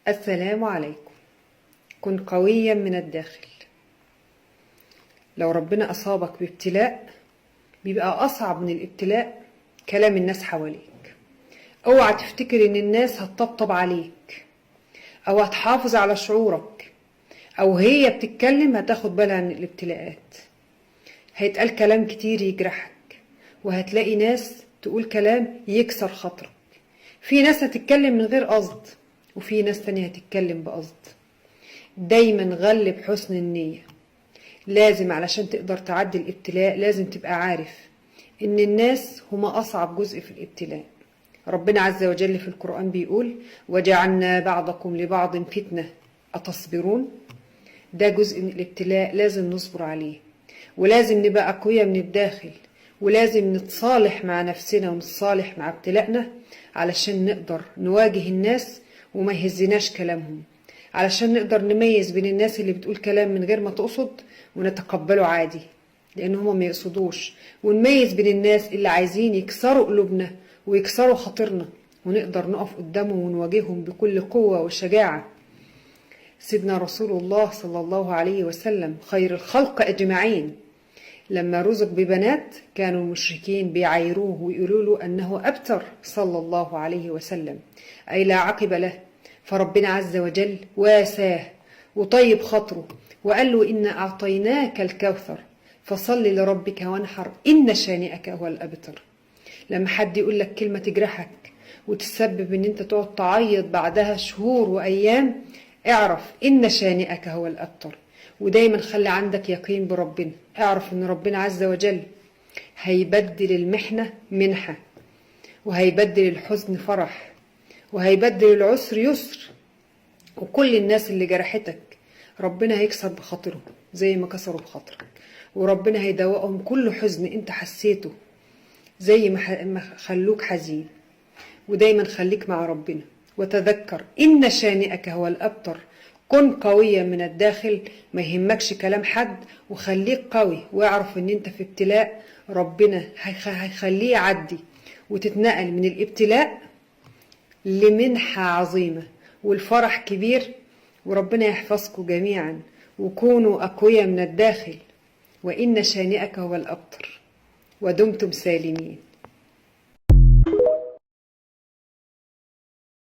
السلام عليكم. كن قويا من الداخل. لو ربنا أصابك بابتلاء بيبقى أصعب من الابتلاء كلام الناس حواليك. اوعى تفتكر ان الناس هتطبطب عليك او هتحافظ على شعورك او هي بتتكلم هتاخد بالها من الابتلاءات. هيتقال كلام كتير يجرحك، وهتلاقي ناس تقول كلام يكسر خاطرك. في ناس هتتكلم من غير قصد، وفي ناس تانية هتتكلم بقصد. دايما غلب حسن النية. لازم علشان تقدر تعدي الابتلاء لازم تبقى عارف ان الناس هما اصعب جزء في الابتلاء. ربنا عز وجل في القرآن بيقول: وجعلنا بعضكم لبعض فتنة أتصبرون. ده جزء من الابتلاء لازم نصبر عليه، ولازم نبقى أقوياء من الداخل، ولازم نتصالح مع نفسنا ونتصالح مع ابتلائنا علشان نقدر نواجه الناس وما يهزناش كلامهم، علشان نقدر نميز بين الناس اللي بتقول كلام من غير ما تقصد ونتقبله عادي لأن هما ما يقصدوش، ونميز بين الناس اللي عايزين يكسروا قلوبنا ويكسروا خاطرنا، ونقدر نقف قدامهم ونواجههم بكل قوة وشجاعة. سيدنا رسول الله صلى الله عليه وسلم خير الخلق أجمعين، لما رزق ببنات كانوا المشركين بيعايروه ويقولوا له أنه أبتر صلى الله عليه وسلم، أي لا عقب له. فربنا عز وجل واساه وطيب خاطره وقال له: إنا أعطيناك الكوثر فصل لربك وانحر إن شانئك هو الأبتر. لما حد يقول لك كلمة تجرحك وتسبب إن أنت تقعد تعيط بعدها شهور وأيام، اعرف إن شانئك هو الأبتر. ودايما خلي عندك يقين بربنا، اعرف إن ربنا عز وجل هيبدل المحنة منحة، وهيبدل الحزن فرح، وهيبدل العسر يسر. وكل الناس اللي جرحتك ربنا هيكسر بخاطرهم زي ما كسروا بخاطرك، وربنا هيدوقهم كل حزن انت حسيته زي ما خلوك حزين. ودايما خليك مع ربنا وتذكر إن شانئك هو الأبتر. كن قويا من الداخل، ما يهمكش كلام حد، وخليك قوي، واعرف ان انت في ابتلاء ربنا هيخليه يعدي، وتتنقل من الابتلاء لمنحة عظيمة والفرح كبير. وربنا يحفظكم جميعا، وكونوا أقوياء من الداخل، وإن شانئك هو الأبتر. ودمتم سالمين.